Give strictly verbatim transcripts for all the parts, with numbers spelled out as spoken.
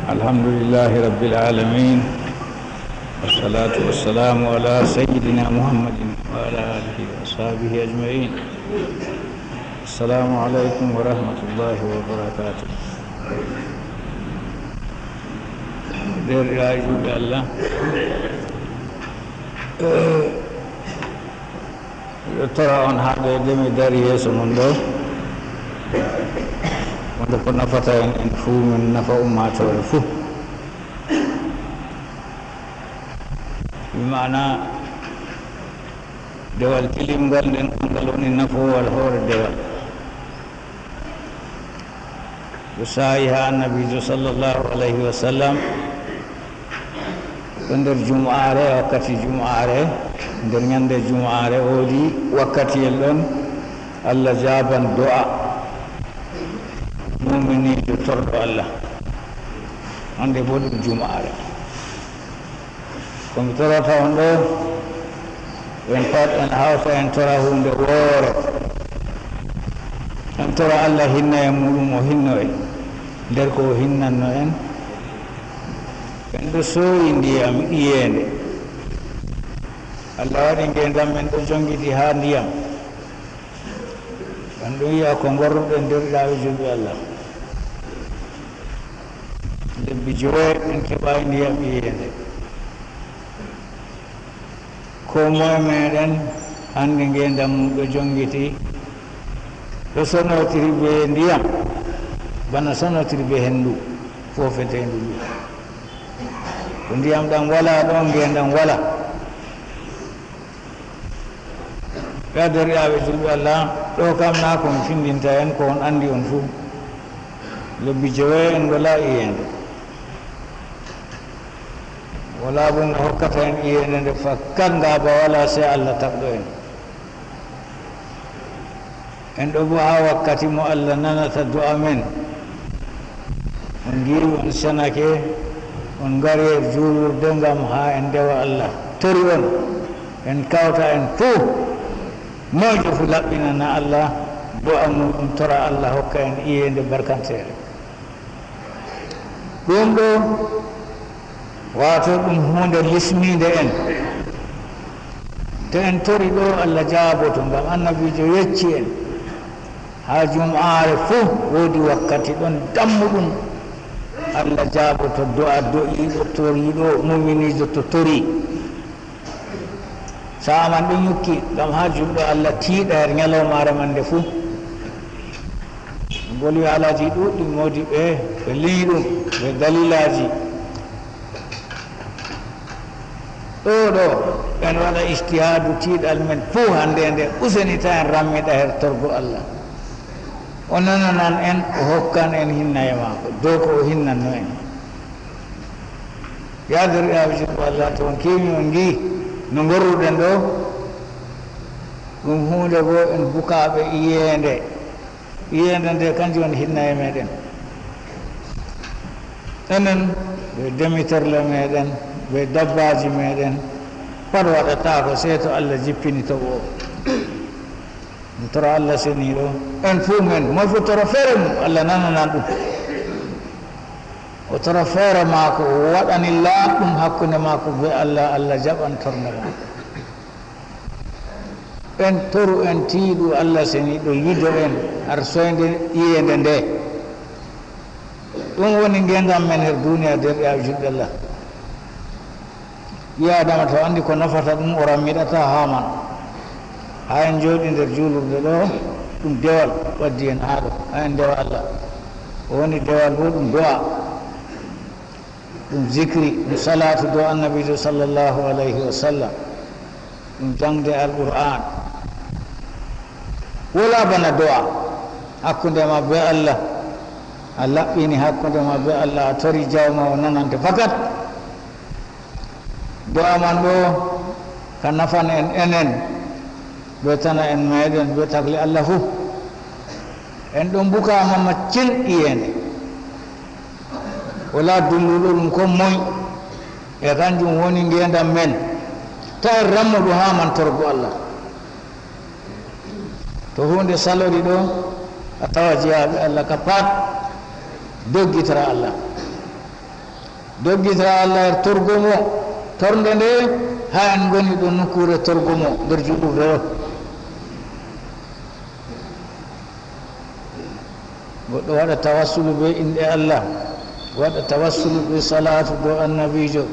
الحمد لله رب العالمين، والصلاة والسلام على سيدنا محمد وعلى آله وأصحابه أجمعين. السلام عليكم ورحمة الله وبركاته. Deerɗiraaɓe julɓe Allah, eh, miɗo tora on haa ɗo de mi dari yeeso mon ɗo, wonde ko nafata en, en fuu, min nafa ummaatoore fuu. Bi maana, dewal tilimngal nden, ko ngal woni nafoowal hoore dewal. Ko saa'i haa Annabiijo sallallahu alayhi wa sallam, ko nder Jum'aare, wakkati Jum'aare, nder ñande Jum'aare, woodi wakkatiyel ɗon Allah jaaban do'a muuminiijo torɗo Allah. Hannde boo ɗum Jum'aare. Ko mi torata on ɗo, en pat en hawta en tora huunde woore. En tora Allah hinna en muɗum, o hinno en nder ko o hinnanno en. En ɗo sooyi ndiyam iyeende. Allah waɗi ngeendam men ɗo jongiti haa ndiyam. En ɗum wi'a ko ngorruɗen, deerɗiraaɓe julɓe Allah. Lebbi jowe en keɓaay ndiyam iyeende. Koo moye meɗen hannde ngeendam mum ɗo jongiti, ɗo sonotiri bee ndiyam, bana sonotiri bee henndu foofeteendu ndu. Ko ndiyam ɗam walaa ɗo, ngeendam walaa. Yaa deerɗiraaɓe julɓe Allah, ɗo kam naa ko mi findinta en, ko on anndi on fuu. Lebbi jowe en ngolaa iyeende. Walaa boo mo hokkata en iyeende nde, fakkat ngaaba walaa, sey Allah tagɗo en. En ɗo boo haa wakkati mo Allah nanata do'a men. On ngi'i, on senake, on ngari nder juulurde ngam haa en ndewa Allah. Tori on, en kawta en fuu. Moyjo fuu laɓɓinana Allah do'a muuɗum, tora Allah hokka en iyeende barkanteere. Ɗum ɗo, waato ɗum huunde lisniinde en. To en tori ɗo, Allah jaaboto, ngam Annabiijo yecci en. Haa Jum'aare fuu woodi wakkati ɗon dammuɗum. Allah jaaboto do'a do'iiɗo, toriiɗo, muuminiijo to tori. Sa'a man ɗon nyukki, ngam haa julɗo Allah tiiɗa nder nyalawmaare man nde fuu. Ngol wi'a haalaaji ɗuuɗɗi moodi ɓe, ɓe linyi ɗum, bee dalilaaji. Ɗo ɗo, en waɗa ijtihaadu tiiɗal men fuu hannde nde, useni ta en rammiɗa her torgo Allah. O nananan en, o hokkan en hinnaye maako, dow ko o hinnanno en. Yaa deerɗiraaɓe julɓe Allah, to on keewi on ngi'i no ngorruɗen ɗo, ɗum huunde goo en bukaaɓe iyeende. Iyeende nde kanjum woni hinnaye meɗen. Enen, bee demi-terle meɗen, bee dabbaaji meɗen, pat waɗataako sey to Allah jippini toɓo o. En tora Allah seniiɗo, en fuu men, moy fuu tora feere mum, Allah nananan ɗum. O tora feere maako, o waɗani laaɓɗum hakkunde maako bee Allah, Allah jaɓan tornde maako. En toru, en tiiɗu Allah seniiɗo yido en har soynde iyeende nde. Ɗum woni ngeendam men her duniya, deerɗiraaɓe julɓe Allah. Ɓii Aadama to anndi ko nafata ɗum, o rammiɗataa haa man. Haa en njooɗi nder juulurde ɗo, ɗum dewal waddi en haa ɗo, haa en ndewa Allah. O woni dewal boo, ɗum do'a, ɗum zikri, ɗum salaatu dow Annabiijo sallallahu alayhi wa sallam, ɗum jaŋde Alqur'aan. Walaa bana do'a hakkunde ma bee Allah. A laɓɓini hakkunde ma bee Allah, a tori jawma o nanante fakat. Do'a man ɗo ka nafan en enen, bee tana en meɗen, bee tagle Allah fuu. En ɗon buka ma maccin iyeende. Walaa dulluɗo ɗum kon moy. E kanjum woni ngeendam men. Ta en rammo ɗum haa man torgo Allah. To huunde salori ɗo, a tawa jeyaaɓe Allah ka pat doggitara Allah. Doggita Allah her torgo mo, tornde nde, haa en ngoni ɗo nokkuure torgo mo nder juulirde ɗo. Goɗɗo waɗa tawassulu be innde Allah, waɗa tawassulu be salaatu dow annabiijo,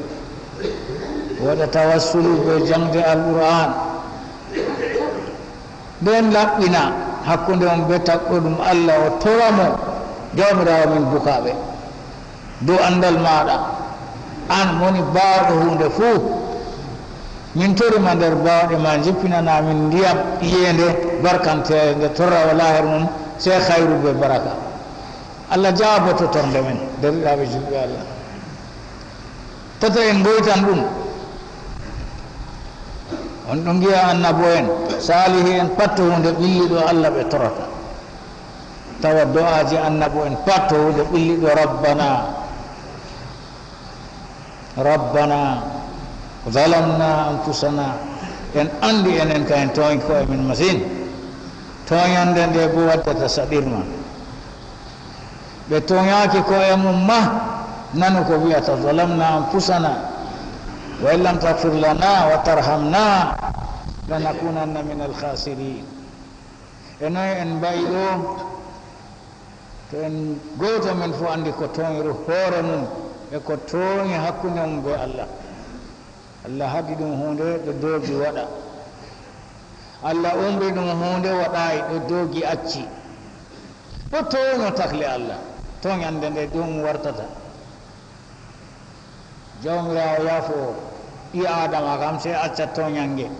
waɗa tawassulu be jaŋde Alqur'aan. Nden laɓɓina hakkunde mum be tagɗo ɗum Allah, o tora mo, Jawmiraawo min bukaaɓe. Dow anndal maaɗa, an woni baawɗo huunde fuu. Min tori ma nder baawɗe ma, jippinana min ndiyam iyeende barkanteere nde torra walaa her mum sey hayru be baraka. Allah jaaboto tornde men, derɗiraaɓe julɓe Allah. Tata en ngoytan ɗum. On ɗon ngi'a annabo en, saalihi en, pat to huunde ɓilli ɗo Allah ɓe torata. Tawa do'aaji annabo en pat to huunde ɓilli ɗo, Rabbana, Rabbana, zalamna anfusana. En anndi enen ka en tooñi ko'e men masin. Tooñannde nde boo waddata saɗirma. Ɓe tooñaaki ko'e mum ma, nanu ko wi'ata, zalamna anfusana, wa in lam taghfir lana wa tarhamna, lanakunanna min alkhasirin. E noy en mba'i ɗo? To en gooto men fuu anndi ko tooñru hoore mum e ko tooñi hakkunde mum be Allah. Allah haɗi ɗum huunde, ɗo doogi waɗa. Allah umri ɗum huunde, waɗaay, ɗo doogi acci. Ɗo tooño takle Allah, tooñannde nde ɗum wartata. Jawmiraawo yaafo ɓii Aadama kam, sey acca tooñannge.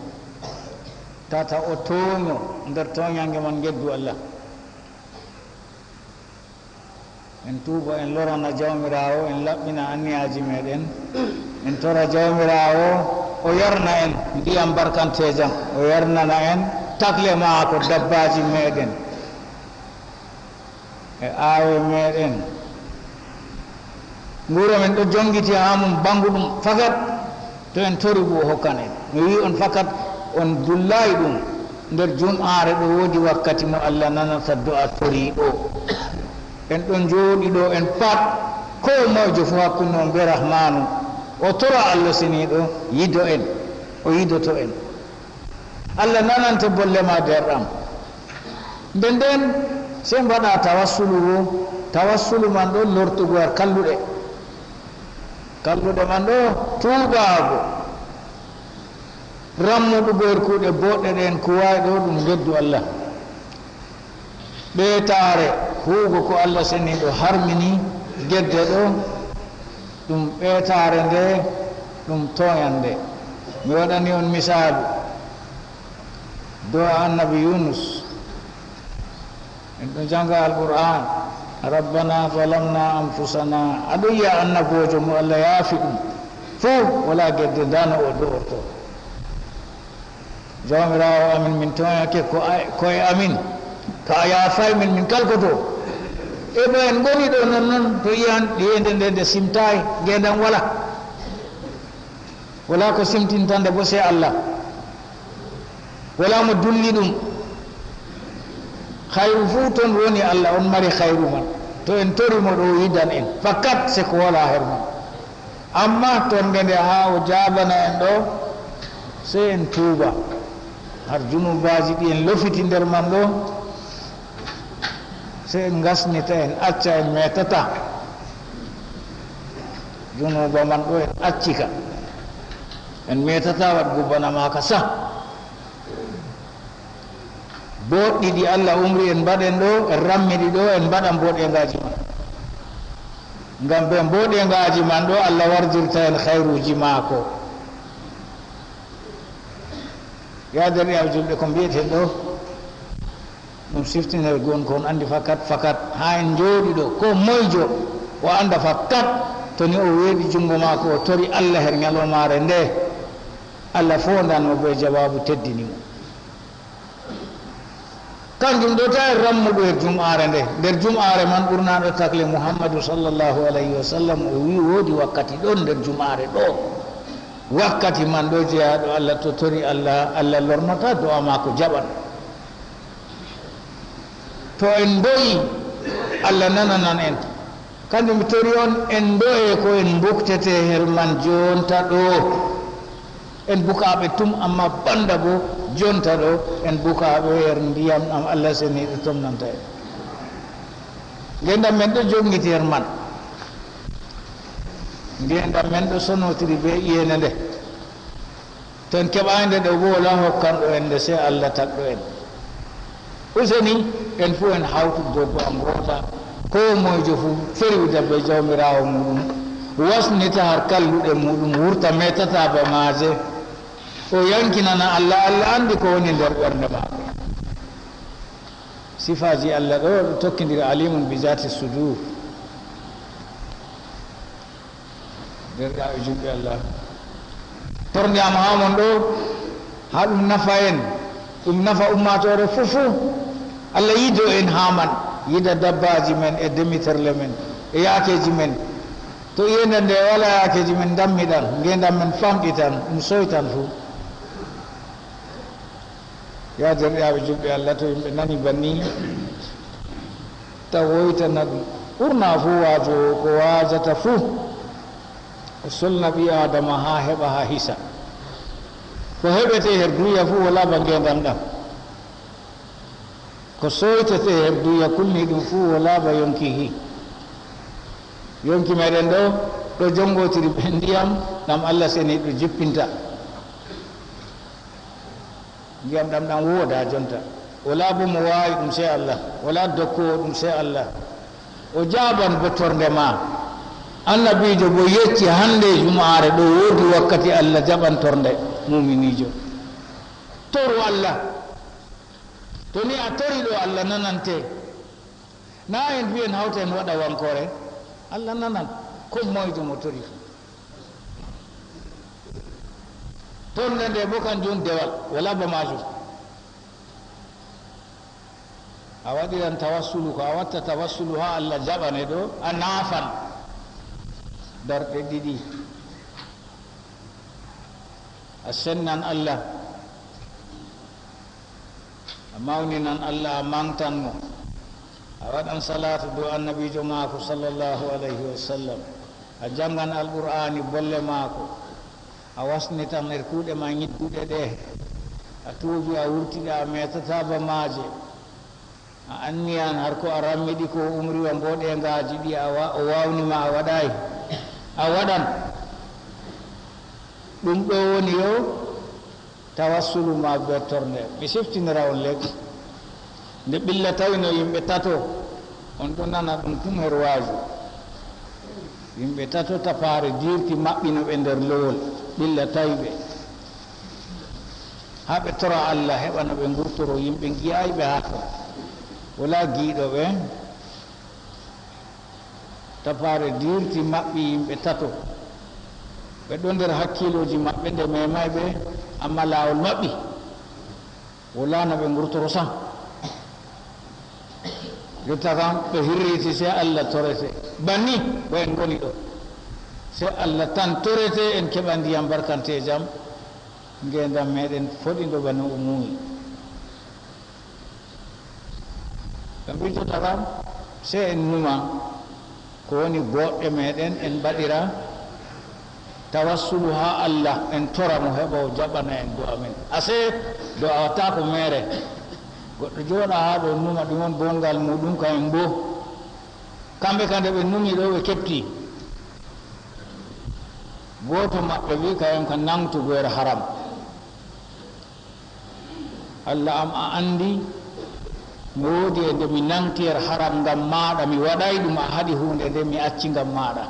Tata o tooño nder tooñannge man, ngeddu Allah. En tuuba, en lorana Jawmiraawo, en laɓɓina anniyaaji meeɗen. En tora Jawmiraawo o yarna en ndiyam barkanteejam, o yarnana en takle maako, dabbaaji meeɗen e aawe meeɗen. Nguura men ɗo jongiti haa mum, ɓaŋgu ɗum fakat. To en tori boo, o hokkan en. Mi wi'i on fakat, on dullaay ɗum. Nder jum'aare ɗo woodi wakkati mo Allah nanata do'a toriiɗo. En ɗon njooɗi ɗo en pat, koo moyjo fuu hakkunde mum bee Rahmaanu. O tora Allah seniiɗo yido en, o yidoto en. Allah nanante bolle ma, deerɗam. Nden nden, sey mbaɗa tawassulu wo. Tawassulu man ɗon lortugo her kalluɗe. Kalluɗe man ɗo tuubaago, rammuɗugo her kuuɗe booɗɗe ɗe en kuwaay ɗo, ɗum ngeddu Allah. Ɓeetaare huugo ko Allah seniiɗo harmini gedde ɗo, ɗum ɓeetaare nde, ɗum tooñannde. Mi waɗani on misaalu. Do'a annabi Yunus. En ɗon jannga Alqur'aan. Rabbana zalamna anfusana. A ɗon yi'a annaboojo mo Allah yaafi ɗum fuu, walaa gedde ndaa no o do'orto. Jawmiraawo amin, min tooñake ko a-, ko'e amin. To a yaafaay min, min kalkoto. E ɗo en ngoni ɗo non non, to yi'an iyeende nde, nde simtaay, ngeendam walaa. Walaa ko simtinta nde boo sey Allah. Walaa mo dulli ɗum. Hayru fuu ton woni Allah, on mari hayru man. To en tori mo ɗo, o yidan en. Fakat seko walaa her man. Ammaa tornde nde haa o jaabana en ɗo, sey en tuuba. Har junuubaaji ɗi en lofiti nder man ɗo, sey en ngasnita, en acca, en meetata. Junuuba man ɗo en acci ka. En meetata waɗgo bana maaka sam. Booɗɗi ɗi Allah umri en mbaɗen ɗo, en rammi ɗi ɗo, en mbaɗan mboɗeŋgaaji man. Ngam bee mboɗeŋgaaji man ɗo Allah warjirta en hayruuji maako. Yaa deerɗiraaɓe julɓe, ko mbi'eten ɗo, ɗum siftinere gon ko on anndi fakat, fakat, haa en njooɗi ɗo, koo moyjo o annda fakat, to ni o weeɗi junngo maako, o tori Allah her nyalawmaare nde, Allah foondan mo bee jawaabu, teddini mo. Kanjum ɗo, ta en rammuɗo her jum'aare nde. Nder jum'aare man, ɓurnaaɗo takle Muhammadu sallallahu alayhi wa sallam, o wi'i woodi wakkati ɗon nder jum'aare ɗo. Wakkati man ɗo, jeyaaɗo Allah to tori Allah, Allah lornata do'a maako, jaɓan. To en ndo'i, Allah nananan en. Kanjum mi tori on, en ndo'e ko en mbuktetee her man jonta ɗo. En bukaaɓe tum, amma banda bo jonta ɗo, en bukaaɓe her ndiyam ɗam Allah seniiɗo tomnanta en. Ngeendam men ɗo jongiti her man. Ngeendam men ɗo sonotiri be iyende nde. To en keɓaay nde ɗo bo, walaa hokkanɗo en nde, sey Allah tagɗo en. Useni, en fuu en hawtu dow do'a ngoota, koo moyjo fuu feriwda be Jawmiraawo muuɗum, wasnita har kalluɗe muuɗum, wurta meetata ba maaje. O yankinana Allah, Allah anndi ko woni nder ɓernde maako. Sifaaji Allah ɗo, ɗo tokkindiri, alimun bi zati sudur. Deerɗiraaɓe julɓe Allah, tornde am haa mon ɗo, haa ɗum nafa en, ɗum nafa ummaatoore fuu fuu. Allah yido en haa man, yida dabbaaji men e demi-terle men e yaakeeji men. To iyende nde walaa yaakeeji men ndammiɗan, ngeendam men famɗitan, ɗum soytan fuu. Yaa deerɗiraaɓe julɓe Allah, to yimɓe nani banni, ta woytana ɗum. Ɓurna fuu waajoowo ko waajata fuu, o solna ɓii Aadama haa heɓa haa hisa. Ko heɓetee her duya fuu walaa ba ngeendam ɗam. Ko soytetee her duya kulniiɗum fuu walaa ba yonki hi. Yonki meɗen ɗo, ɗo jongotiri be ndiyam ɗam Allah seniiɗo jippinta. Ndiyam ɗam ɗam woodaa jonta. Walaa bo mo waawi ɗum sey Allah. Walaa dokkoowo ɗum sey Allah. O jaaban bo tornde ma. Annabiijo bo yecci hande jumaare ɗo woodi wakkati Allah jaɓan tornde muuminiijo. Toru Allah. To ni a tori ɗo, Allah nanante. Na en mbi'en hawta en waɗa wankoore. Allah nanan. Ko moyjo mo tori fu. Tornde nde bo kanjum dewal, wala ba majum. A waɗiran tawassulu, ko a watta tawassulu haa Allah jaɓane ɗo, a naafan darɗe ɗiɗi. A sennan Allah, a mawninan Allah, a maŋgtan mo. A waɗan salaatu dow annabiijo maako, sallallahu alayhi wa sallam. A jaŋgan Alqur'aani bolle maako. A wasnitan nder kuuɗe ma nyidduɗe ɗe. A tuubi, a wurtida, a meetata ba maaje. A anniyan har ko a rammiɗi ko o umri wa mboɗeŋgaaji ɗi a wa-, o waawni ma a waɗaay. A waɗan. Ɗum ɗo woni yo tawassulu ma be tornde. Mi siftinira on lekki. Nde ɓilla tawino yimɓe tato, on ɗo nana ɗum tun her waaju. Yimɓe tato tapaare diirti maɓɓino ɓe nder lowol, ɓilla tawi ɓe. Haa ɓe tora Allah heɓa no ɓe ngurtoro yimɓe gi'aay ɓe haa ton. Wala giiɗo ɓe. Tapaare diirti maɓɓi yimɓe tato. Ɓe ɗo nder hakkiilooji maɓɓe nde meemaay ɓe, amma laawol maɓɓi. Wala no ɓe ngurtoro sam. Jotta kam ɓe hirriti, sey Allah torete. Banni ko en ngoni ɗo. Sey Allah tan torete, en keɓa ndiyam barkantejam. Ngeendam meɗen foɗindo bana o muuyi. Ɓe mbijoto kam, sey en numa ko woni boɗɗe meɗen, en mbaɗira tawassulu haa Allah, en tora mo heɓa o jaɓana en do'a men. Ase do'a watta ko mere. Goɗɗo jooɗa haa ɗo numa ɗum on bongal muuɗum kayen boo. Kamɓe kam nde ɓe numi ɗo ɓe keɓti. Gooto maɓɓe wi'i kayen kam nangtu goyre haram. Allah am, a anndi mi woodi e nde mi nangti her haram ngam maaɗa, mi waɗaay ɗum, a haɗi huunde nde mi acci ngam maaɗa.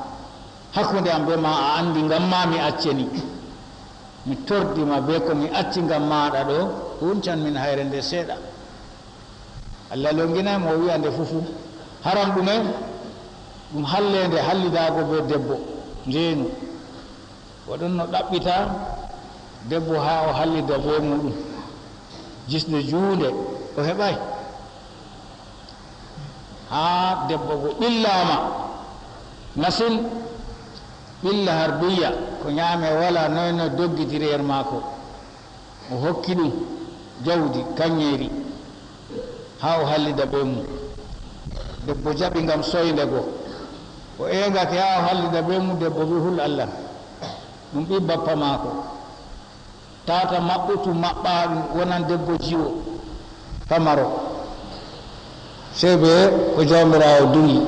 Hakkunde am bee ma a anndi, ngam ma mi acceni. Mi tordi ma bee ko mi acci ngam maaɗa ɗo, huncan min hayre nde seeɗa. Allah longinaay mo, o wi'a nde fufu. Haram ɗume? Ɗum halleende, hallidaago bee debbo, njeenu. O ɗon no ɗaɓɓita debbo haa o hallida bee muuɗum. Jisde juunde o heɓaay. Haa debbo go ɓillaama masin, ɓilla har duyya, ko nyaame walaa, noy noy doggitiri her maako. O hokki ɗum jawdi kaŋŋeeri haa o hallida bee mum. Debbo jaɓi ngam soynde go. O eegake haa o hallida bee mum, debbo wi'i, "Hul Allah, ɗum ɓii bappa maako." Tata maɓɓutu maɓɓaaɗum, wonan debbo jiwo pamaro. Sey bee ko Jawmiraawo duhi.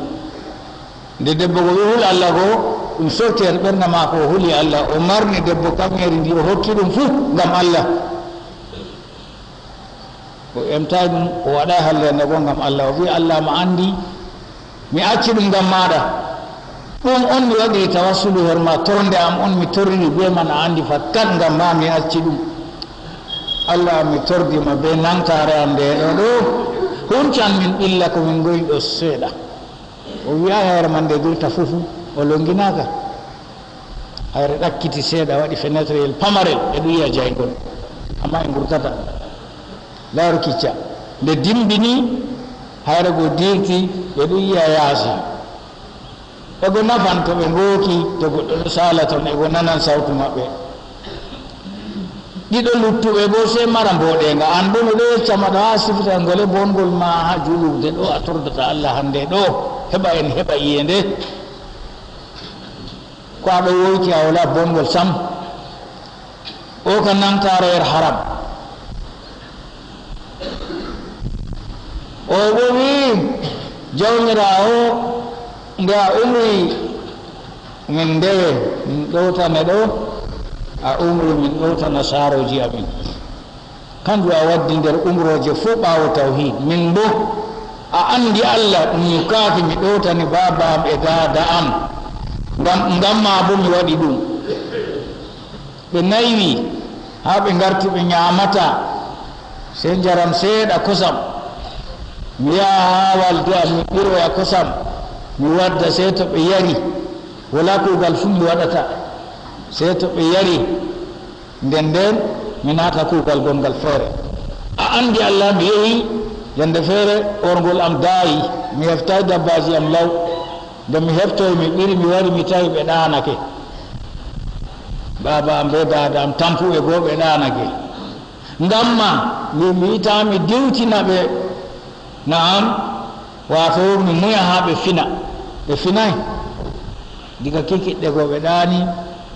Nde debbo go wi'i, "Hul Allah," go ɗum sorti her ɓernde maako, o huli Allah, o marni debbo kamyeeri ndi, o hokki ɗum fuu ngam Allah. O emtaay ɗum, o waɗaay halleende goo ngam Allah. O wi'i, "Allah ma anndi, mi acci ɗum ngam maaɗa." Ɗum on mi waɗi tawassulu her ma, tornde am on mi torri bee man, a anndi fakat, ngam ma mi acci ɗum. Allah, mi tordi ma bee nangtaare am nde ɗo ɗo, huncan min ɓilla ko min ngoni ɗo seeɗa. O wi'aay hayre man nde dirta fuu fuu, o longinaaka. Hayre ɗakkiti seeɗa, waɗi fenetreyel pamarel, e ɗum yi'a jayngol, ammaa e ngurtata. Laaru kicca. Nde dimbini, hayre go dirti, e ɗum yi'a yaasi. E go nafan to ɓe ngooki, to goɗɗo ɗo saala ton, e go nanan sawtu maɓɓe. Ɗiɗo luttuɓe boo sey mara mbooɗeeŋga. An boo mi ɗo yecca ma ɗo haa sifital ngol e boongol ma haa juulirde ɗo a tordata Allah hannde ɗo, heɓa en heɓa iyeende. Ko a ɗo woyti a walaa boongol sam. O ka nangtaare yer haram. O bo wi'i, Jawmiraawo, nde a umri min ndewe, min ɗowtane ɗo, a umri min ɗowtana saarooji amin. Kanjum a waddi nder umrooje fuu ɓaawo tawhiid. Min boo, a anndi Allah, ɗum nyukaaki mi ɗowtani baaba am e daada am. Ngam, ngam ma boo mi waɗi ɗum. Ɓe naywi haa ɓe ngarti, ɓe nyaamataa, sey njaram seeɗa kosam. Mi yaha haa waalde am, mi ɓiroya kosam, mi wadda, sey to ɓe yari. Walaa kuugal fuu mi waɗata, sey to ɓe yari. Nden nden, mi naata kuugal gonngal feere. A anndi Allah, mi yehi, nyannde feere, orngol am daayi, mi heftaay dabbaaji am law. Nde mi heftoyi, mi ɓiri, mi wari, mi tawi ɓe ɗaanake. Baaba am bee daada am tampuɓe boo ɓe ɗaanake. Ngam ma mi wi'taa mi diwtina ɓe. Na'am, waato mi muya haa ɓe fina. Ɓe finaay. Diga kikiɗɗe go ɓe ɗaani,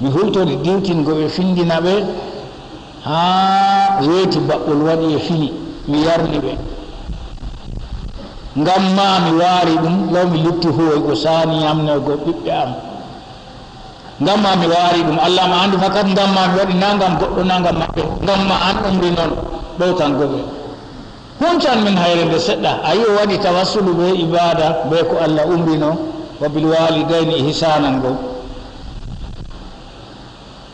mi hultori diwtingo ɓe, findina ɓe, haa weeti baɓɓol waɗi ɓe fini, mi yarni ɓe. Ngam ma mi waari ɗum, law mi lutti huwoygo saani yamnoygo ɓiɓɓe am. Ngam ma mi waari ɗum, Allah ma anndi fakat, ngam ma mi waɗi naa ngam goɗɗo, naa ngam maɓɓe, ngam ma an umri non ɗowtango ɓe. Huncan min hayre nde seɗɗa. A yi'i o waɗi tawassulu bee ibaada, bee ko Allah umrino, "Wa bil waalidayni ihsaanan" go.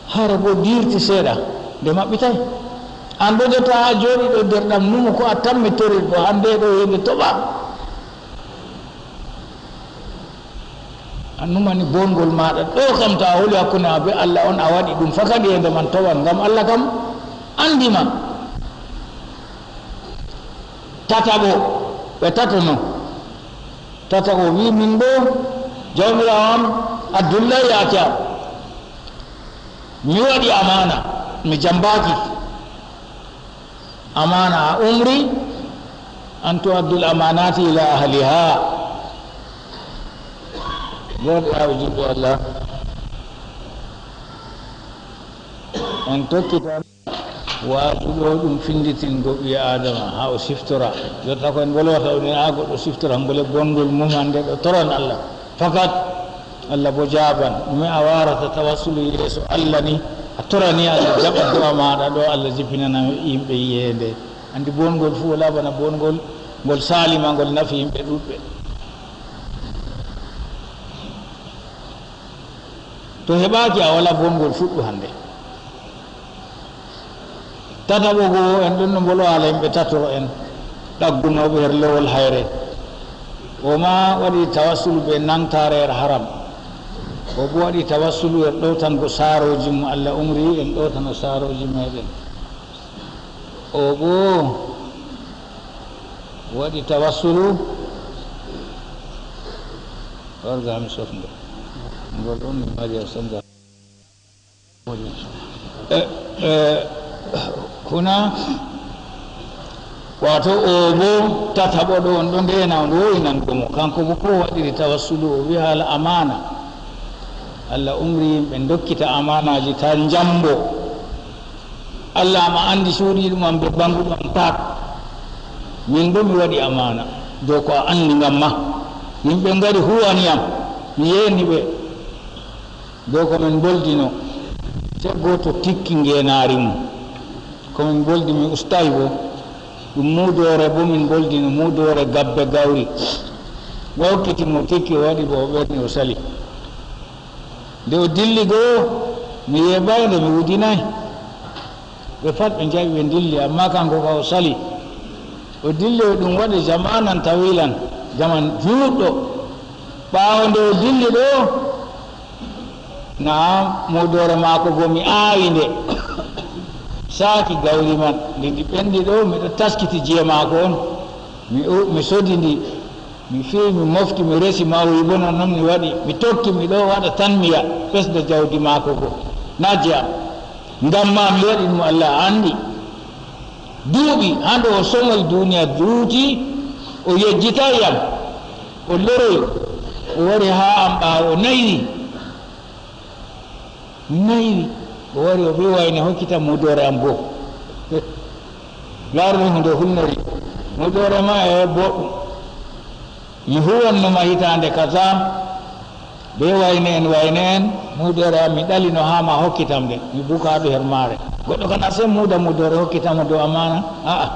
Hayre go dirti seeɗa, nde maɓɓitay. An boo jotta a jooɗi ɗo nder ɗam numo ko a tammi torirgo hande ɗo yende toɓa. A numani bongol maaɗa ɗo kam, to a huli hakkunde ma bee Allah on, a waɗi ɗum fakat, yeende man towan, ngam Allah kam anndi ma. Tataɓo, ɓe tato non. Tataɓo wi'i, "Min boo, Jawmiraawo am, Abdullahi yaake am, mi waɗi amaana, mi jambaaki." Amaana a umri, an tu'addul amaanaati ilaa ahlihaa. Deerɗiraaɓe julɓe Allah, en tokkitan waaju ɗo, ɗum finnditingo ɓii Aadama haa o siftora. Jotta ko en mbolwata o ni, haa goɗɗo siftora ngole bonngol mum hannde ɗo toran Allah. Fakat Allah boo jaaban. Ɗume a waarata tawassulu yeeso Allah ni? A torani Allah jaɓa du'a maaɗa ɗo, Allah jippinana yimɓe yi'eende. Anndi, boongol fuu walaa bana boongol ngol saali ma, ngol nafi yimɓe ɗuuɗɓe. To heɓaaki, a walaa boongol fuɗɗu hannde. Tataɓo go, en ɗon no mbolo haala yimɓe tatoro en, ɗaggunooɓe her lewol hayre. O ma waɗi tawassulu bee nangtaare her haram. O bo waɗi tawassulu her ɗowtango saarooji mum, Allah umri en ɗowtano saarooji meeɗen. O bo waɗi tawassulu, warga mi sofnde. Ngol on mi mari a senda. Eh, eh, huna, Wato o bo tataɓo ɗo on ɗo ndeena on woynan gomo. Kanko bo ko waɗiri tawassulu o wi haala amaana. Allah umri yimɓe dokkita amaanaaji ta njambo. Allah ma anndi cuuɗi ɗum am be bannguɗo am pat. Min bo mi waɗi amaana dow ko a anndi ngam ma. Yimɓe ngari huwani am, mi yeeni ɓe. Dow ko min mboldino, sey gooto tikki ngeenaari mum. Ko min mboldi mi ustay bo, ɗum muudoore bo min mboldino, muudoore gabbe gawri. Mi hokkiti mo tikki, o waɗi bo o ɓerni o sali. Nde o dilli goo, mi yeeɓaay nde mi wudinaay. Ɓe pat ɓe njaɓi ɓe ndilli, ammaa kanko ka o sali. O dilli o ɗum waɗi jamanan tawilan, jaman juutɗo. Ɓaawo nde o dilli ɗo, naam, muudoore maako go mi aawi nde. Saaki gawri man, nde ndi ɓendi ɗo, miɗo taskiti jiye maako on. Mi u-, mi sodi ndi. Mi fii, mi mofti, mi resi, mawri bo non non mi waɗi. Mi tokki, miɗo waɗa tanmiya, ɓesda jawdi maako go. Na jeyam. Ngam ma mi waɗi ɗum, Allah anndi. Duuɓi, haa nde o somoy duuniya juuti, o yejjitaay yam. O loroy, o wari haa am ɓaawo, o naywi. Mi naywi, o wari, o wi wayne hokkitam muudoore am goo. Laaru ni hunde hulnori. Muudoore ma e boɗɗum. Mi huwanno ma hitaande kaza, be wayne en, wayne en, muudoore am mi ɗalino haa ma hokkitam nde. Mi bukaaɗo her maare. Goɗɗo kana sey muuda muudoore hokkitam mo dow amaana? A'a.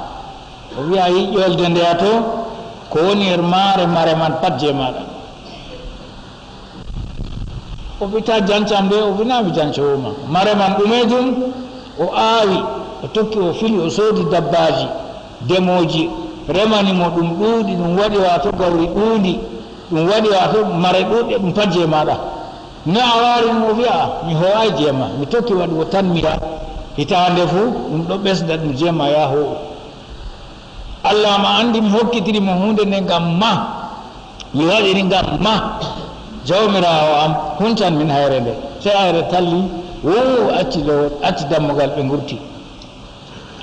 O wi'a yiƴƴolde ndeya to, ko woni her maare, mare man pat jey maaɗa. O wi ta jancam de, o wi na mi jancowo ma. Mare man ɗumeejum, o aawi, o tokki, o fili, o soodi dabbaaji, demooji, remani mo ɗum ɗuuɗi, ɗum waɗi waato gawri ɗuundi, ɗum waɗi waato mare ɗuuɗɗe, ɗum pat jey maaɗa. No a waari ɗum, o wi'a, mi hoo'aay jey ma, mi tokki waɗugo tan mi ya, hitaande fuu, ɗum ɗo ɓesda, ɗum jey ma ya hoo'u. Allah ma anndi mi hokkitiri mo huunde nde ngam ma, mi waɗiri ngam ma. Jawmiraawo am, huncan min hayre nde. Sey hayre talli, wuu, acci ɗo, acci dammugal, ɓe ngurti.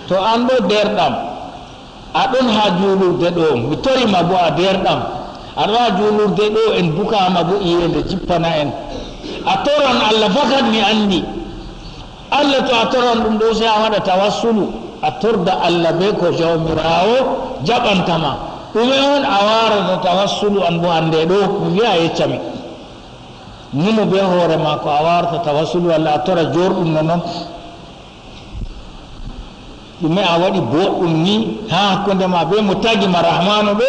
To an boo deerɗam, a ɗon haa juulurde ɗo, mi tori ma boo a deerɗam, a ɗon haa juulurde ɗo, en buka ma boo iyeende jippana en. A toran Allah fakat mi anndi. Allah, to a toran ɗum ɗo, sey a waɗa tawassulu, a torda Allah bee ko Jawmiraawo jaɓanta ma. Ɗume on a waarata tawassulu an boo hannde ɗo? Mi wi'a a yecca mi. Numo bee hoore ma ko a waarata tawassulu, Allah, a tora joorɗum nonnon. Ɗume a waɗi booɗɗum ni haa hakkunde ma bee mo tagi ma Rahmaanu ɗo?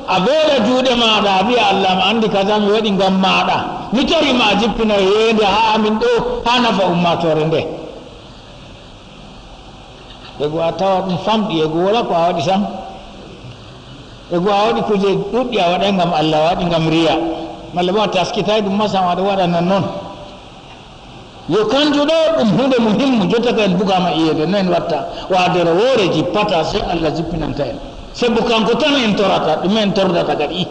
A veeɗa juuɗe maaɗa, a wi'a, Allah, mi anndi kaza mi waɗi ngam maaɗa. Mi tori ma a jippina yeende haa amin ɗo, haa nafa ummaatoore nde. E go a tawa ɗum famɗi, e go wala ko a waɗi sam. E go a waɗi kuje ɗuɗɗi a waɗay ngam Allah, a waɗi ngam riya. Malla bo a taskitay ɗum ma sam, a ɗo waɗa non non. Yo kanjum ɗo ɗum huunde muhimmu, jotta ka en bugaama iyeede, no en watta? Waadere woore jippata, sey Allah jippinanta en. Sabu kanko tan en torata, ɗum en tordata kadi.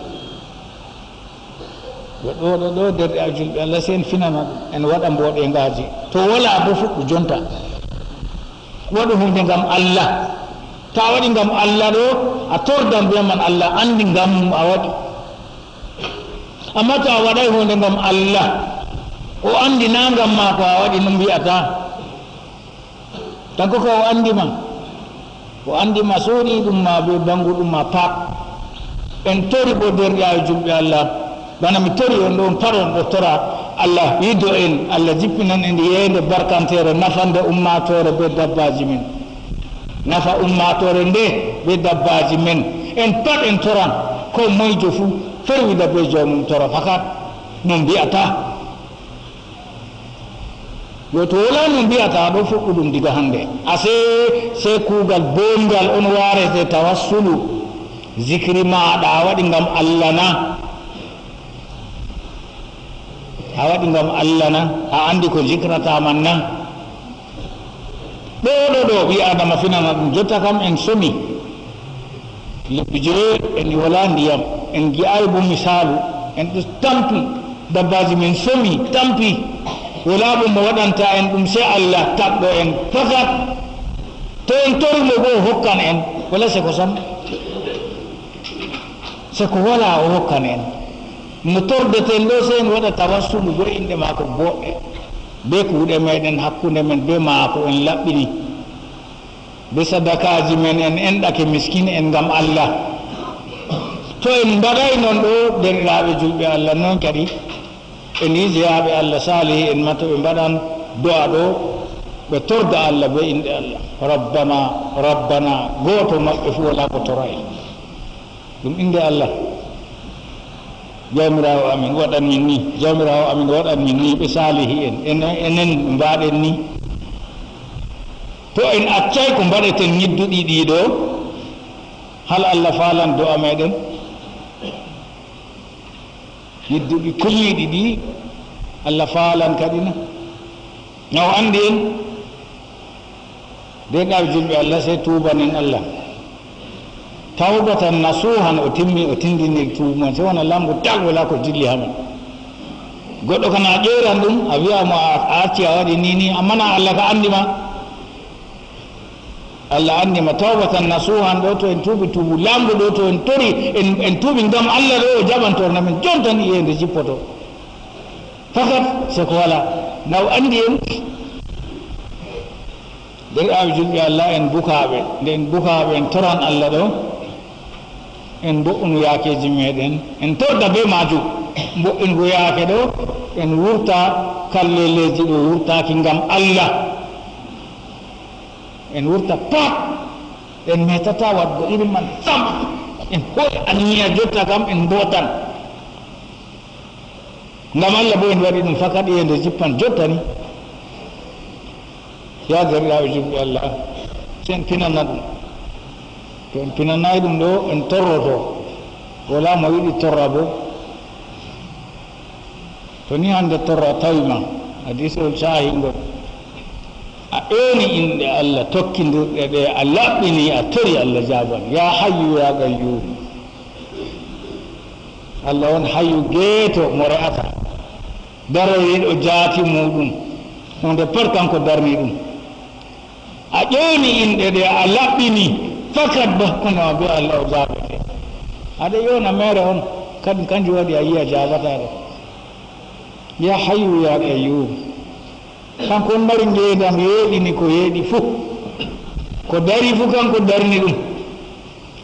Yo ɗo, ɗo, ɗo, derɗe a julɓe Allah, sey en finana ɗum, en waɗa mboɗeengaaji. To wala bo fuɗɗu jonta. Waɗu huunde ngam Allah. To a waɗi ngam Allah ɗo, a tordan bee man, Allah anndi ngam a waɗi. Ammaa to a waɗay huunde ngam Allah, o anndi naa ngam maako a waɗi, no mbi'ata? Kanko ka o anndi ma. O anndi ma, soodi ɗum ma bee bannguɗum ma pat. En tori bo derɗiraaɓe julɓe Allah, bana mi tori on ɗo, on pat on ɗo tora Allah yiddo en, Allah jippinan en yeende barkanteere nafande ummaatoore bee dabbaaji men. Nafa ummaatoore nde bee dabbaaji men. En pat en toran, koo moyjo fuu ferwida bee joomum tora fakat. No mbi'ata? Yo to wala no mbi'ata ɗo fuɗɗu ɗum diga hannde. Asee, sey kuugal booɗngal on waarete tawassulu. Zikri maaɗa a waɗi ngam Allah na? A waɗi ngam Allah na? A anndi ko zikrata man na? Ɗo, ɗo, ɗo, ɓii Aadama finana ɗum. Jotta kam en somi. Lebbi joyi en wala ndiyam. En gi'aay bo misaalu. En ɗo tampi. Dabbaaji men somi, tampi. Wala bo mo waɗanta en ɗum sey Allah tagɗo en. Fakat. To en tori mo bo o hokkan en. Wala seko sam. Te ko walaa o hokkan en. No tordeten ɗo, sey en waɗa tawassulu bee inɗe maako booɗɗe, bee kuuɗe meeɗen hakkunde men bee maako, en laɓɓini. Bee sadakaaji men, en enɗake miskin'en ngam Allah. To en mbaɗaay non ɗo, deerɗiraaɓe julɓe Allah, non kadi en yiɗi jeyaaɓe Allah saalihi'en ma, to ɓe mbaɗan do'a ɗo, ɓe torda Allah bee inɗe Allah. Rabbana, Rabbana, gooto maɓɓe fuu walaa ko toraay. Ɗum innde Allah. Jawmiraawo amin, waɗan min ni. Jawmiraawo amin, waɗan min ni. Ɓe saalihi'en. Enen, enen mbaɗen ni. To en accaay ko mbaɗeten nyidduɗi ɗi ɗo, hal Allah faalan do'a meeɗen? Nyidduɗi kulniiɗi ɗi, Allah faalan kadi na? Na o anndi en. Deerɗiraaɓe julɓe Allah, sey tuubanen Allah. Tawbatan nasuhan, o timmi, o tindini tuubu man. Sey wona laamɗo tal, walaa ko dilli haa man. Goɗɗo kana a ƴeeran ɗum, a wi'a mo a, a acci, a waɗi ni, ni, ammaa na Allah ka anndi ma. Allah anndi ma. Tawbatan nasuhan ɗo, to en tuubi tuubu laamɗo ɗo, to en tori, en, en tuubi ngam Allah ɗo, o jaɓan tornde men. Jonta ni iyende jippoto. Fakat, sey ko walaa. Na o anndi en. Deerɗiraaɓe julɓe Allah, en bukaaɓe. Nde en bukaaɓe, en toran Allah ɗo. En mbo'unu yaakeeji meeɗen. En torda bee maajum. Mbo'ingo yaake ɗo, en wurta kalleleeji ɗo wurtaaki ngam Allah. En wurta pat. En meetataa waɗgo irin man sam. En hoo'i anniya jotta kam en mbootan. Ngam Allah boo en waɗi ɗum fakat iyende jippan jotta ni. Yaa deerɗiraaɓe julɓe Allah, sey en pinana ɗum. To en pinanaay ɗum ɗo, en torroto. Walaa mo yiɗi torra boo. To ni hannde torra tawi ma, hadiisewol caahingol. A ewni inɗe Allah tokkindirɗe ɗe, a laɓɓini, a tori Allah jaaban. Yaa Hayyu, yaa Qayyuum. Allah on Hayyu geeto mo re'ataa. Daroyɗo jaati muuɗum. Huunde pat kanko darni ɗum. A ƴeewni inɗe ɗe, a laɓɓini, fakat boo kono bee Allah o jaabete. Aɗa ƴeewna meere on, kadi kanjum waɗi a yi'a jaabataaɗo. Yaa Hayyu, yaa Qayyuum. Kanko on mari ngeendam yeeɗini ko yeeɗi fuu. Ko darii fuu, kanko darni ɗum.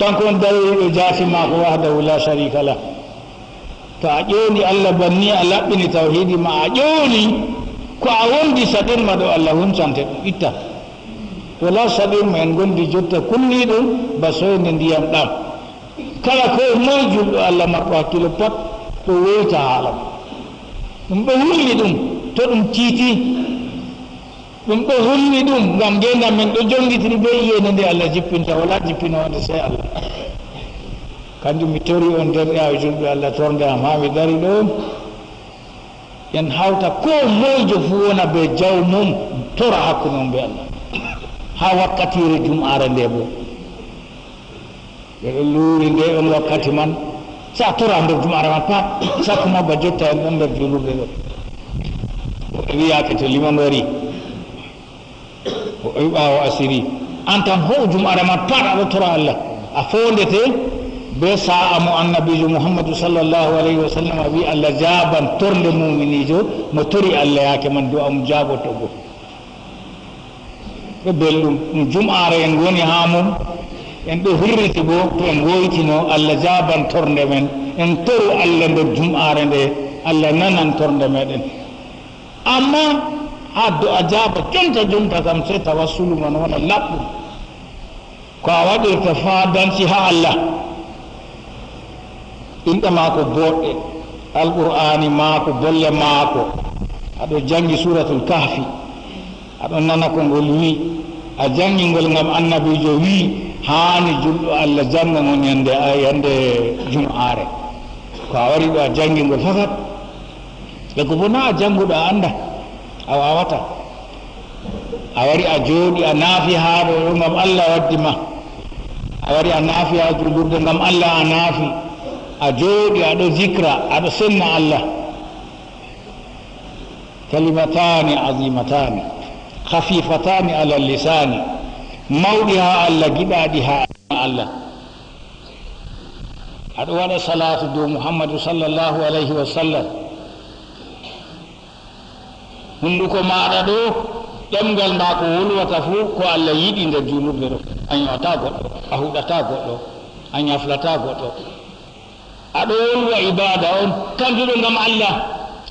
Kanko on daroyɗo jaati maako wahdahu laa shariika lah. To a ƴeewni Allah banni, a laɓɓini tawhiidi ma, a ƴeewni ko a wondi saɗirma ɗo, Allah huncante ɗum, itta. Walaa saɗirma en ngondi jotta kulniiɗum ba soynde ndiyam ɗam. Kala koo moye julɗo Allah marɗo hakkiilo pat ɗo woyta haala ɗum. Ɗum ɗo hulni ɗum, to ɗum tiiti. Ɗum ɗo hulni ɗum, ngam ngeendam men ɗo jongitiri bee iyeende nde Allah jippinta, walaa jippinoowo nde sey Allah. Kanjum mi tori on, deerɗiraaɓe julɓe Allah, tornde am haa mi dari ɗo. En hawta, koo moyjo fuu wona bee jawmum, tora hakkunde mum bee Allah. Haa wakkatiire jum'aare nde boo. Ɓe ɗo luuri nde on wakkati man, sa tora nder jum'aare man pat, sakko ma ba jotta en ɗon nder juulirde ɗo. Woɓɓe wi'aake to liman wari, woɓɓe ɓaawo asiri. An tan ho'u jum'aare man pat aɗo tora Allah. A foondete bee saa'a mo Annabiijo Muhammadu sallallahu alayhi wa sallam wi'i Allah jaaban tornde muuminiijo mo tori Allah yaake man, du'a mum jaabotoo go. Ɓe belɗum, ɗum jum'aare en ngoni haa mum, en ɗo hirriti boo, to en ngoytino, Allah jaaban tornde men, en toro Allah nder jum'aare nde, Allah nanan tornde meeɗen. Ammaa haa do'a jaaba jonta jonta kam, sey tawassulu man wona laɓɗum. Ko a waɗirta faadansi haa Allah, inɗe maako booɗɗe, Alqur'aani maako, bolle maako. Aɗo janngi Suuratul Kahfi, aɗo nana ko ngol wi'i, a janngi ngol ngam Annabiijo wi'i, haani julɗo Allah jannga ngol nyannde, nyannde jum'aare. Ko a wari ɗo a janngi ngol fakat. Ɓe ko boo naa a jannguɗo a annda, a waawataa. A wari a jooɗi a naafi haa ɗo, ɗo ngam Allah waddi ma. A wari a naafi haa juulirde ngam Allah a naafi. A jooɗi aɗo zikra, aɗo senna Allah. Kalimatani azimataani, khafifatani ala lisani, mawɗi haa Allah, giɗaaɗi haa Allah. Aɗo waɗa salaatu dow Muhammadu sallallahu alayhi wa sallam. Hunnduko maaɗa ɗo, ɗemngal maa ko wolwata fuu, ko Allah yiɗi nder juulurde ɗo. A ño'ataa goɗɗo, a huɗataa goɗɗo, a ñaflataa goɗɗo. Aɗo wolwa ibaada on, kanjum ɗo ngam Allah.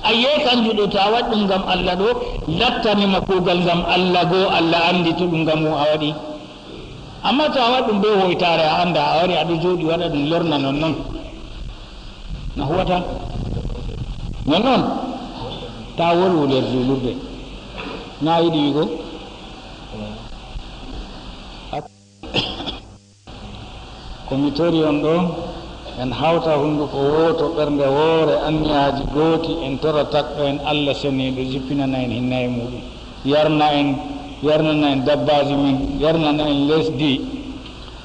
A yi'ay kanjum ɗo, to a waɗi ɗum ngam Allah ɗo, lattani ma kuugal ngam Allah goo, Allah anndi to ɗum ngam mo a waɗi. Amma to a waɗi ɗum bee woytaare, a anndaa, a wari aɗo jooɗi waɗa ɗum lorna nonnon. Na huwata? Nonnon? Taa wolwu nder juulurde. Na yiɗi wi'go? Ko mi tori on ɗo, en hawta hunnduko wooto, ɓernde woore, anniyaaji gooti, en tora Takɗo'en Allah Seniiɗo jippinana en hinnaye muuɗum. Yarna en, yarnana en dabbaaji men, yarnana en lesdi,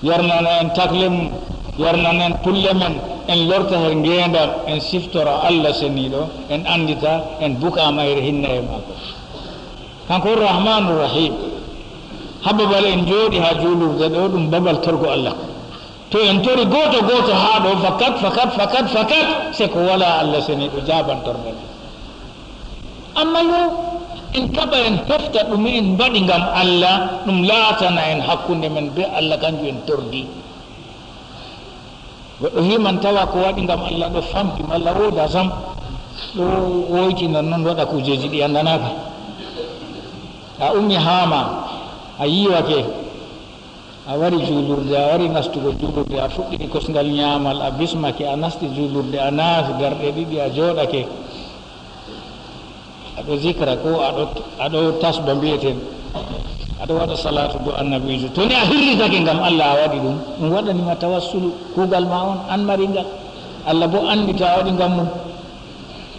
yarnana en takle mum, yarnana en pulle men, en lorta her ngeendam, en siftora Allah Seniiɗo, en anndita en bukaama her hinnaye maako. Kanko on Rahmaanu Rahiim. Haa babal en njooɗi haa juulurde ɗo, ɗum babal torgo Allah. To en tori gooto gooto haa ɗo, fakat, fakat, fakat, fakat, sey ko walaa Allah Seniiɗo jaaban tornde nden. Amma yo en kaɓa en hefta ɗume en mbaɗi ngam Allah, ɗum laatana en hakkunde men bee Allah, kanjum en tordi. Goɗɗo himan tawa ko waɗi ngam Allah ɗo famɗi malla woodaa sam, ɗo woyti nonnon waɗa kuujeeji ɗi anndanaaka. A ummi haa ma, a yiiwake, a wari juulurde, a wari nastugo juulurde, a fuɗɗiti kosngal nyaamal, a bismake, a nasti juulurde, a naati darɗe ɗiɗi, a jooɗake. Aɗo zikra ko aɗo, aɗo tasba mbi'eten, aɗo waɗa salaatu dow annabiijo. To ni a hirritake ngam Allah a waɗi ɗum, ɗum waɗani ma tawassulu, kuugal ma on, an mari ngal. Allah boo anndi to a waɗi ngam mum.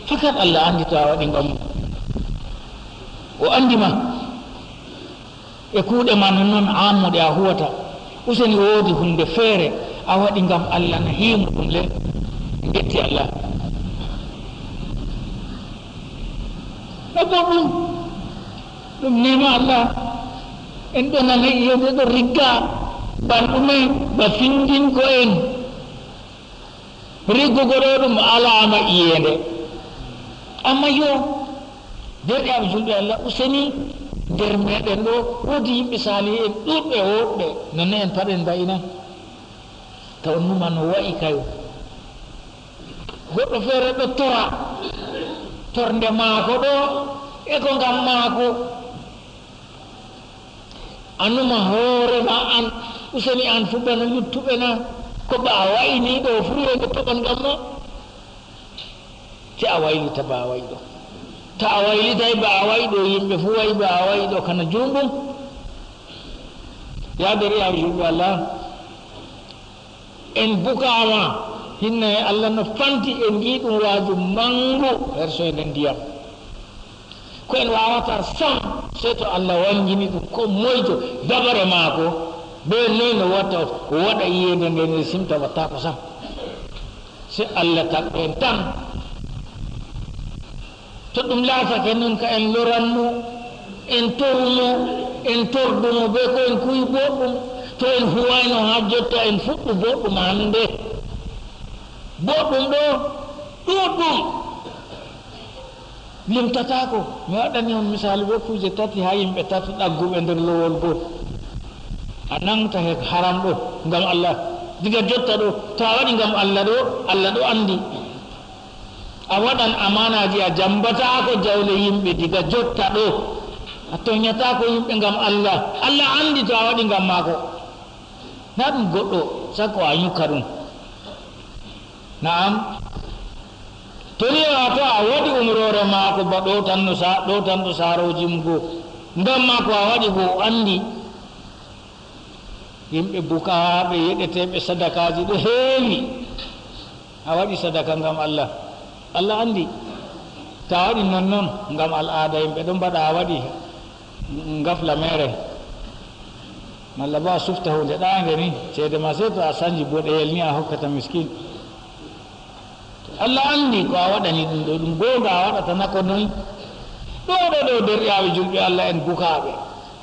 Fakat Allah anndi to a waɗi ngam mum. O anndi ma. E kuuɗe ma non, non ammuɗe a huwata. Useni woodi huunde feere a waɗi ngam Allah na hiimu ɗum le? Ngetti Allah. No boɗɗum. Ɗum neema Allah. En ɗo nana iyende ɗo rigga. Ban ɗume ba findinko en. Riggugo ɗo ɗum alaama iyeende. Amma yo, deerɗiraaɓe julɓe Allah, useni nder meeɗen ɗo, woodi yimɓe saalihi'en ɗuuɗɓe, woɗɓe, nonne en pat en mba'i na? Taw numa no wa'i kayo. Goɗɗo feere ɗo tora, tornde maako ɗo, e ko ngam maako. A numa hoore ma an, useni an fu bana luttuɓe na, ko ba a wa'i ni ɗo fu e nde toɓan ngam ma? Te a waylita ba a wa'i ɗo. Ta a waylitay ba a wa'i ɗo, yimɓe fu wa'i ba a wa'i ɗo kana juumbum. Ya beri ya julɓe Allah. En bukaama, hinnaye Allah no fanti, en ngi ɗum waaju manngu her soyde ndiyam. Ko en waawata sam, sey to Allah wanngini ɗum, ko moyjo dabare maako, be noy no watta o waɗa iyeende nde nde simta wattaako sam. Sey Allah tagɗo en tan. To ɗum laatake noon ka en loran mo, en toru mo, en tordu mo bee ko en kuwi booɗɗum, to en huwayno haa jotta en fuɗɗu booɗɗum hannde. Booɗɗum ɗo ɗuuɗɗum. Limtataako. Mi waɗani on misaalu bee kuuje tati haa yimɓe tato ɗagguɓe nder lowol goo. A naŋgta he haram ɗo ngam Allah. Diga jotta ɗo, to a waɗi ngam Allah ɗo, Allah ɗo anndi. A waɗan amaanaaji, a jammbataako jawle yimɓe diga jotta ɗo. A toonyataako yimɓe ngam Allah. Allah anndi to a waɗi ngam maako. Na ɗum goɗɗo, sakko a nyukka ɗum. Na'am. To ni a to a waɗi umroore maako ba ɗo tan no sa-, ɗo tan ɗo saarooji mum go. Ngam maako a waɗi go, o anndi. Yimɓe bukaaɓe, yeɗeteeɓe sadakaaji ɗo heewi. A waɗi sadaka ngam Allah. Allah anndi. To a waɗi nonnon ngam al'aada, yimɓe ɗon mbaɗa, a waɗi ngafla meere. Malla bo a sufta huunde ɗaande ni, ceede ma sey to a sanji boɗeyel ni a hokkata miskin. Allah anndi ko a waɗani ɗum ɗo, ɗum goonga a waɗata na ko noy? Ɗo ɗo ɗo, derɗiraaɓe julɓe Allah en bukaaɓe,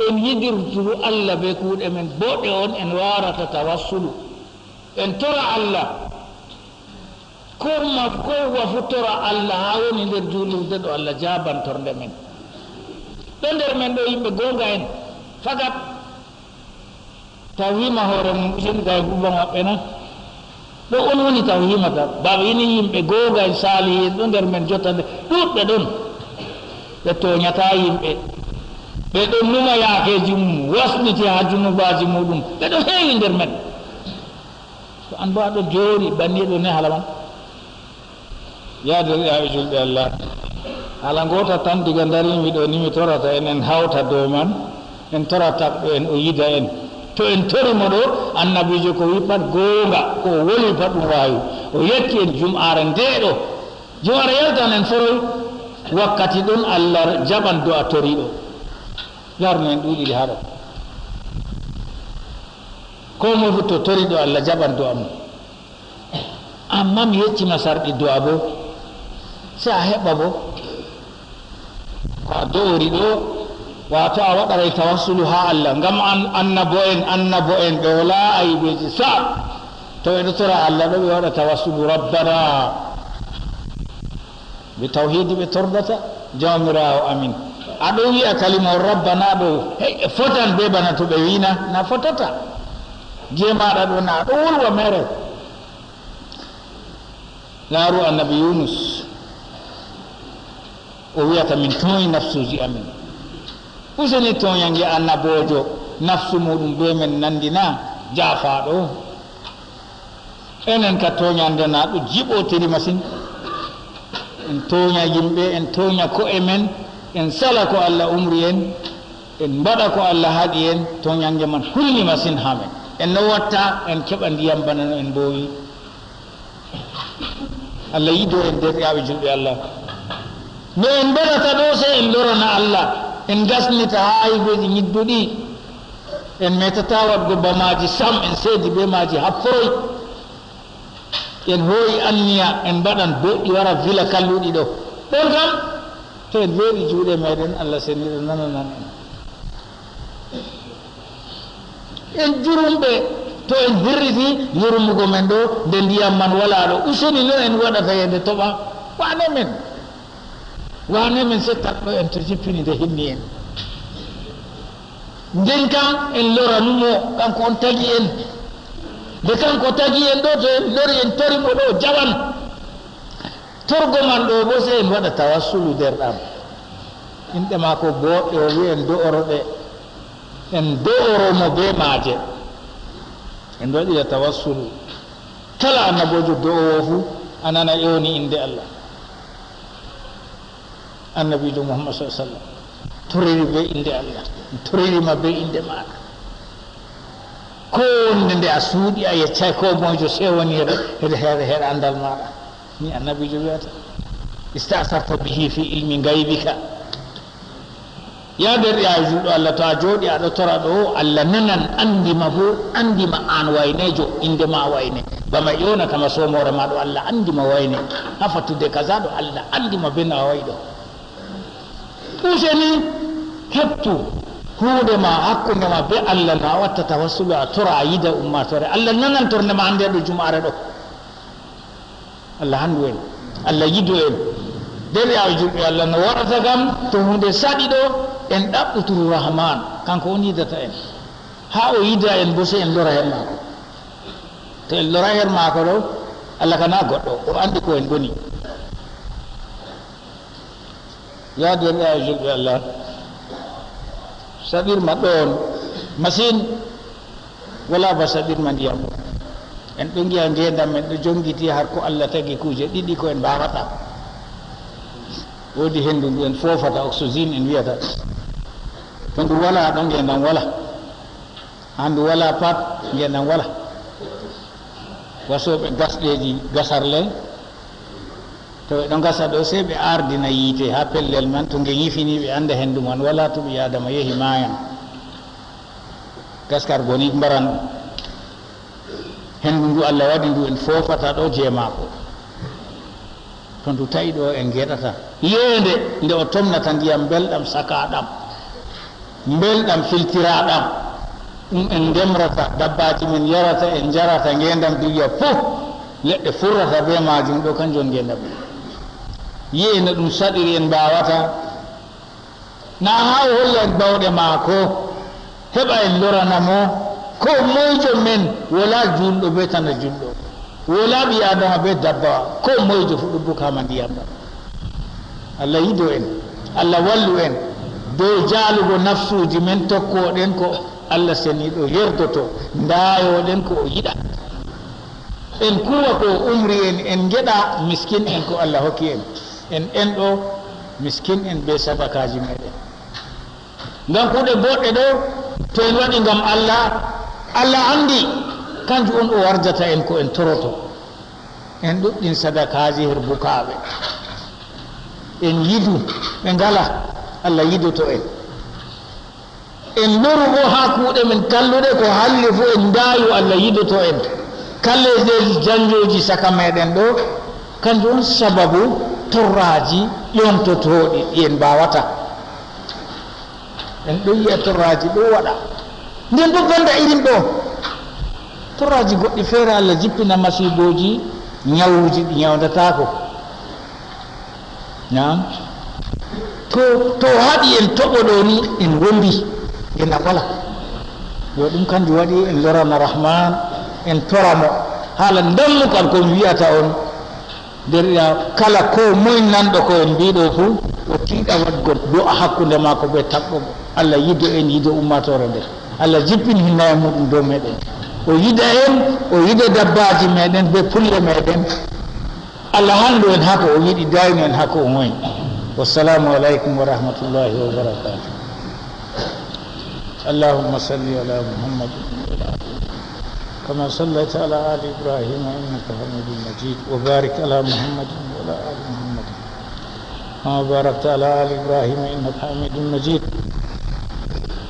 en yidirturu Allah bee kuuɗe men boɗe on, en waarata tawassulu. En tora Allah, Ko umma ko wa futtora Allah haa woni nder juulirde ɗo Allah jaaban tornde men. Ɗo nder men ɗo yimɓe goonga en fakat taw hima hoore mum useni ga e buba maɓɓe na. Ɗo on woni taw himata baaba ini yimɓe goonga en saalihi en ɗo nder men jotta nde ɗuuɗɓe ɗon. Ɓe tooñata yimɓe. Ɓe ɗon numa yaakeeji mum wasniti haa junubaaji muɗum. Ɓe ɗo heewi nder men. To an bo aɗo jooɗi banniɗo ne hala man. Yaade ya e julɓe Allah. Hala ngoota tan diga darimi ɗo ni mi torata en en hawta dow man. En tora takɗo en o yida en. To en tori mo ɗo annabijo ko wi pat goonga ko o woli pat ɗum waawi. O yecci en jum'aare nde ɗo. Jum'aare yaltan en foroy. Wakkati ɗon Allah jaɓan do'a toriɗo. Yarno en ɗuɗiɗi haɗo. Ko moy fu to toriɗo Allah jaɓan do'a mum. Amma mi yeccima sarɗi du'a bo. Se a heɓa bo. Ko a do'ori ɗo wato a waɗaray tawassulu ha Allah ngam an annabo en annabo en ɓe wala aybeji sa. To ɓe ɗo tora Allah ɗo ɓe waɗa tawassulu rabbana. Ɓe tawhidi ɓe tordata. Jawmirawo amin. Aɗo wi'a kalima on rabbana ɗo. Fotan be bana to ɓe wina na fotata. Je maɗa ɗo na ɗo wolwa mere. Laaru annabi yunus. O wiyata min tooñi nafsuuji amin. Useni tooñange annabojo nafsu muɗum be men nandina. Jaafaɗo enen ka tooñande na ɗo jiɓotiri masin. En tooña yimɓe en tooña ko'e men. En sala ko allah umri en. En mbaɗa ko allah haɗi en. Tooñange man hulni masin ha men. En no watta en keɓa ndiyam bana no en mboowi. Allah yido en derɗiyaaɓe julɓe Allah. No en mbaɗata ɗo sey en lorana Allah. En gasnita ha aybeji ñidduɗi. En metata waɗgo bamaji sam en seedi be maji hafforoy. En hooyi anniya en mbaɗan boɗɗi wara vila kalluɗi ɗo. Ɗon kam to en weeɗi juuɗe meɗen Allah seniɗo nananan en. En jurumɓe to en hirriti yurmugo men ɗo nde ndiyam man wala ɗo useni no en waɗata yende toɓa. Wane men wane men settat ɗo en to jippini nde hinni en. Nden kam en loranumo kanko on tagi en. Nde kanko tagi en ɗo to en lori en torimo ɗo jawan. Torgo man ɗo bo sey en waɗa tawassulu nder ɗam. Inɗe maako booɗɗe o wi en do'oroɗe. En do'oromo be maaje. En waɗira tawassulu. Kala annabojo do'owo fu a nana ewni inde Allah. Annabijo muhammad sa sallam toriri be inde Allah. Toriri ma be inde maɗa. Ko wonde nde a suuɗi a yeccay ko moyjo sewani heɗa heɗa heɗa andal maɗa. Ni annabijo wiyata istasarta bihi fi ilmi gaybika. Ya derɗi a julɗo allah to a jooɗi aɗo tora ɗo allah nanan andima bo andima an waynejo inde ma wayne. Bama yonatama somore ma ɗo allah andima wayne. Ha fattude kaza ɗo allah andima ben a wayi ɗo. Useni heɓtu huunde ma hakkunde ma be allah no a watta tawassulu a tora a yida ummatore allah nanan tornde ma hande ɗo jumare ɗo. Allah hanndu en. Allah yidu en. Deri a julɓe allah no waɗata kam to hunde saɗi ɗo en ɗaɓɓuturu rahman kanko on yidata en. Ha o yida en bo se en lora her maako. To en lora her maako ɗo allah kana goɗɗo o anndi ko en goni. Ya deri a julɓe allah. Saɗirma ɗoon masin. Wala ba saɗirma ndiyam. En ɗo ngiya ngeendam men ɗo jongiti har ko allah tagi kuuje ɗiɗi ko en mbaawata. Woodi henndu ndu en foofata oxygène en wiyata. To ndu wala ɗo ngeendam wala. Ha ndu wala pat ngeendam wala. Wasooɓe gasɗeeji gasarle to ɓe ɗo gasa ɗo sey ɓe ardina yiite ha pellel man to nge yifini ɓe anda henndu man wala to ɓi adama yehi mayan. Gaskar goni mbaran henndu ndu allah waɗi ndu en foofata ɗo je maako. To ndu tawi ɗo en geɗata yeende nde o tomnata ndiyam belɗam sakaɗam belɗam filtiraɗam. Ɗum en ndemrata dabbaji men yarata en jarata ngeendam duniya fof. Leɗɗe furrata bee maajum ɗo, kanjum woni ngeendam. Yi'e no ɗum saɗiri, en mbaawata. Na haa o holla en bawɗe maako, heɓa en lorana mo. Koo moyjo men, walaa juulɗo bee tana juulɗo, walaa ɓii Aadama bee dabbawa, koo moyjo fuu ɗo bukaama ndiyam ɗam. Allah yido en, Allah wallu en dow jaalugo nafsuuji men, tokkooɗen ko Allah seniiɗo yerdoto, ndaayoɗen ko o yiɗa. En kuuwa ko o umri en, en ngeɗa miskin en ko Allah hokki en. En enɗo miskin en bee sadakaaji meɗen. Ngam kuuɗe boɗɗe ɗo, to en waɗi ngam Allah, Allah anndi, kanjum on o warjata en ko en toroto. En ɗuɗɗin sadakaaji her bukaaɓe. En yidu ɓe ngala, Allah yidoto en. En loru boo haa kuuɗe men kalluɗe, ko halli fuu en ndaayu, Allah yidoto en. Kalleeji janjooji caka meɗen ɗo, kanjum on sababu torraaji ƴontotooɗi ɗi en mbaawata. En ɗon yi'a torraaji ɗo waɗa. Nden boo banda irin ɗo, torraaji goɗɗi feere, Allah jippina masiibooji, nyawuuji ɗi nyawndataako. Naam. To, to o haɗi en toɓo ɗo ni, en wondi, en a wala. Yo ɗum kanjum waɗi en lorana Rahman, en tora mo. Haala dammugal ko mi wi'ata on, nder ya-, kala ko moy nanɗo ko en mbiɗo fuu, o tiiɗa waɗgo do'a hakkunde maako bee tagɗo mo. Allah yido en, yido ummaatoore nde. Allah jippin hinnaye muɗum dow meɗen. O yida en, o yida dabbaaji meɗen bee pulle meɗen. Allah hallu en haa ko o yiɗi, dayno en haa ko o moy. Wassalamu alaikum wa rahmatullahi wa barakatuh. اللهم صل على محمد وعلى آل، كما صليت على آل إبراهيم إنك حميد مجيد، وبارك على محمد وعلى آل محمد، كما باركت على آل إبراهيم إنك حميد مجيد.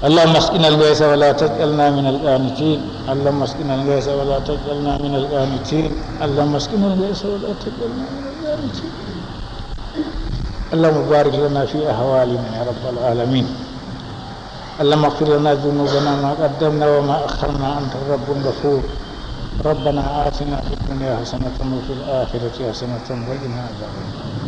اللهم اسقنا الغيث ولا تجعلنا من القانطين. اللهم اسقنا الغيث ولا تجعلنا من القانطين. اللهم اسقنا الغيث ولا تجعلنا من القانطين. اللهم بارك لنا في أحوالنا يا رب العالمين. اللهم اغفر لنا ذنوبنا ما قدمنا وما أخرنا، أنت رب غفور. ربنا آتنا في الدنيا حسنة وفي الآخرة حسنة وقنا عذاب النار.